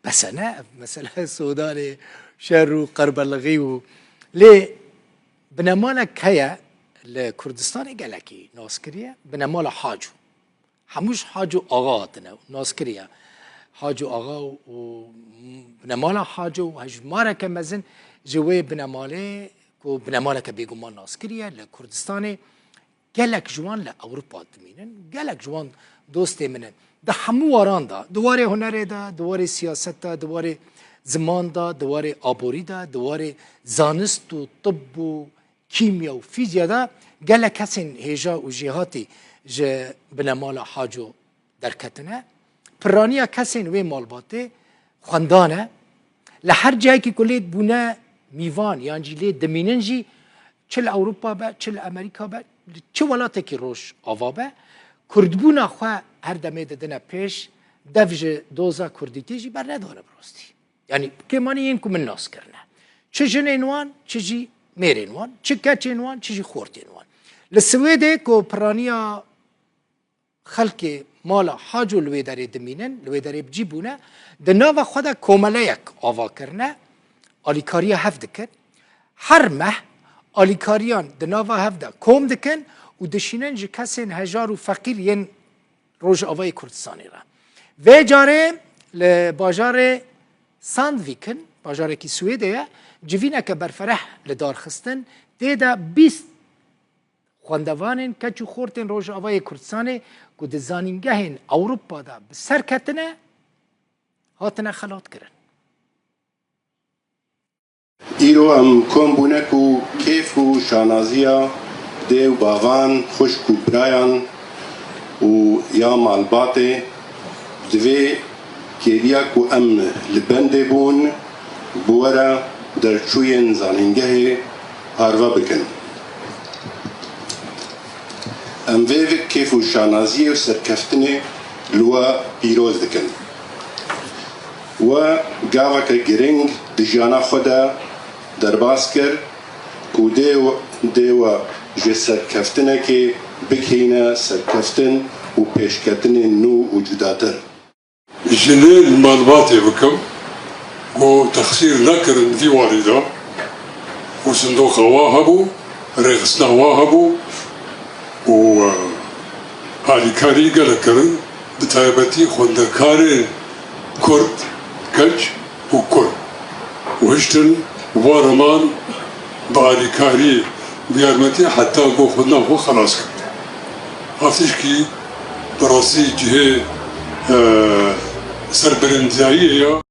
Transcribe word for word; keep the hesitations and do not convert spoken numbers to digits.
Bes e ne, ev mesele Sûdanê, şer û qerbelixî û lê binemalek heye li Kurdistanê gelekî nas kiriye, binemala Haco. Hemû ji Haco Axa hatine û nas kiriye. Haco Axa û, û binemala Haco û hejmareke mezin ji wê binemalê ku binemaleke bêguman nas kiriye li Kurdistanê, gelek ji wan li Ewropa dimînin, gelek ji wan dostê min in. Di hemû waran de, di warê hunerê de, di warê siyaset de, di warê ziman de, di warê aborî de, di warê zanist û tibb û kîmya û fîzya de gelek kesên hêja û jêhatî ji binemala Haco derketine. Piraniya kesên wê malbatê xwendan e. Li her cihekî ku lê bûne mîvan yan jî lê dimînin jî, çi li Ewropa be, çi li Amerîka be, li çi welatekî Rojava be, kurdbûna xwe her demê didine pêş, dev ji doza kurdîtî jî bernedane bi rastî. Yanî kêmanî yên ku min nas kirine. Çi jinên wan, çi jî mêrên wan, çi keçên wan, çi jî xortên wan. Li Swêdê ku piraniya xelkê mala Haco li wê derê dimînin, li wê derê bi cî bûne, di nava xwe de komeleyek ava kirine, alîkariya hev dikin. Her meh alîkariyan di nava hev de kom dikin û dişînin ji kesên hejar û feqîr yên Rojavayê Kurdistanê re. Vê carê li bajarê Sandviken, bajarekî Swêdê ye, civîneke berfereh li dar xistin, tê de bîst xwendevanên keç û xortên Rojavayê Kurdistanê ku di zanîngehên Ewropa de bi ser ketine, hatine xelatkirin. Îro em kom bûne ku kêf û şanaziya dê û bavan, xwişk û birayan û ya malbatê, divê kêliya ku em li bendê bûn, bi we re derçûyên zanîngehê parve bikin. Em vê vik kêf û şanaziyê û serkeftinê li we pîroz dikin. We gaveke giring di jiyana xwe de derbas kir ku dê we, dê we ji serkeftinekê bigihîne serkeftin û pêşketinên nû û cudatir. Jinên malbatê bikim ku texsîr nekirin vî warî de û sindoqa wa hebû, rêxistina wa hebû û, eh, alîkarî gelek kirin, bi taybetî xwendekarên kurd, genc û kur û hiştin û bi wan re man bi alîkariyê, bi yarmetî heta ku xwendina xwe xelas kir. Ev tişkî bi rastî cihê, e, serbilindiyayiyê ye.